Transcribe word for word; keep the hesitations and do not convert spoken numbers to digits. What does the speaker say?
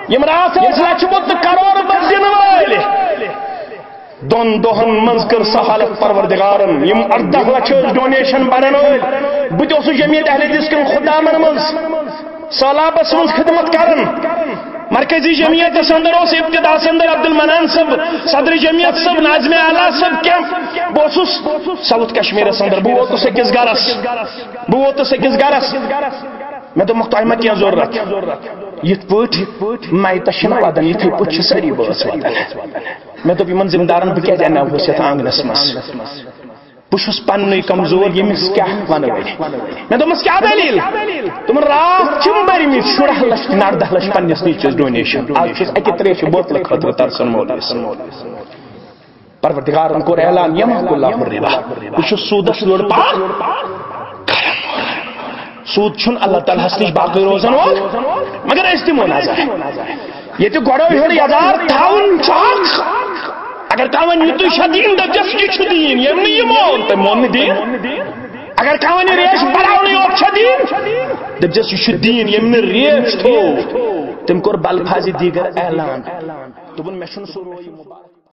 یِم راتھ ٲسۍ لچھِ بوٚد تہٕ کرور بوٚد دِنہٕ وٲلۍ۔ دۄن دۄہن منٛز کٔر سہالت پروردگارن۔ یِم اردہ لچھ ٲسۍ ڈونیشن بڑن وٲلۍ، بہٕ تہِ اوسُس جمعیت اہل حدیث کٮ۪ن خدامن منٛز سہلابس منٛز خدمت کران۔ مرکزی جمعیتس اندر اوس ابتداہس اندر عبدالمنان صٲب، صدر جمعیت صٲب، ناظم اعلیٰ صٲب کیمپ۔ بہٕ اوسُس ساؤتھ کشمیرس اندر، بہٕ ووتُس أکِس گرس، بہٕ ووتُس أکِس گرس۔ مےٚ دوٚپمَکھ، "تۄہہِ ما کینٛہہ ضروٗرت؟" یِتھ پٲٹھۍ مایتَس چھِنہ وَدان، یِتھٕے پٲٹھۍ چھِ سٲری بٲژ وَدان۔ مےٚ دوٚپ یِمَن ذمہٕ دارَن، "بہٕ کیٛازِ اَنناوہوس یَتھ آنٛگنَس منٛز؟ بہٕ چھُس پَننُے کمزور، ییٚمِس کیٛاہ وَنو أسۍ؟" مےٚ دوٚپمَس، "کیٛاہ دٔلیٖل؟" دوٚپُن، "راتھ چھِم بٔرمٕتۍ شُراہ لَچھ کِنہٕ اَرداہ لَچھ پنٛنِس نیٚچوِس ڈونیشن، آز چھُس اَکہِ ترٛیشہِ بوتلہٕ خٲطرٕ ترسان مولوی صٲب۔" پروردگارن کوٚر اعلان، "یمحق اللہ الربا"، بہٕ چھُس سوٗدس لٔڑ پار کران۔ سوٗد چھُنہٕ اللہ تعالیٰ ہس نِش باقٕے روزن وول، مگر أسۍ دِمو نظر۔ ییٚتہِ گۄڈو ہیوٚر یزار تھاوُن چھُ حق۔ اگر کانٛہہ ونہِ، "یہِ تُہۍ چھا دیٖن؟" دٔپۍزٮ۪س، "یہِ چھُ دیٖن، ییٚمۍ نہٕ یہِ مون، تٔمۍ مون نہٕ دیٖن۔" اگر کانٛہہ ونہِ، "ریش بڑاونٕے یوت چھا دیٖن؟" دٔپۍزٮ۪س، "یہِ چھُ دیٖن، ییٚمۍ نہٕ ریش تھوو۔" تٔمۍ کوٚر بالفاظِ دیٖگر اعلان، دوٚپُن، "مےٚ چھُنہٕ سُہ رویہِ مُبارک۔"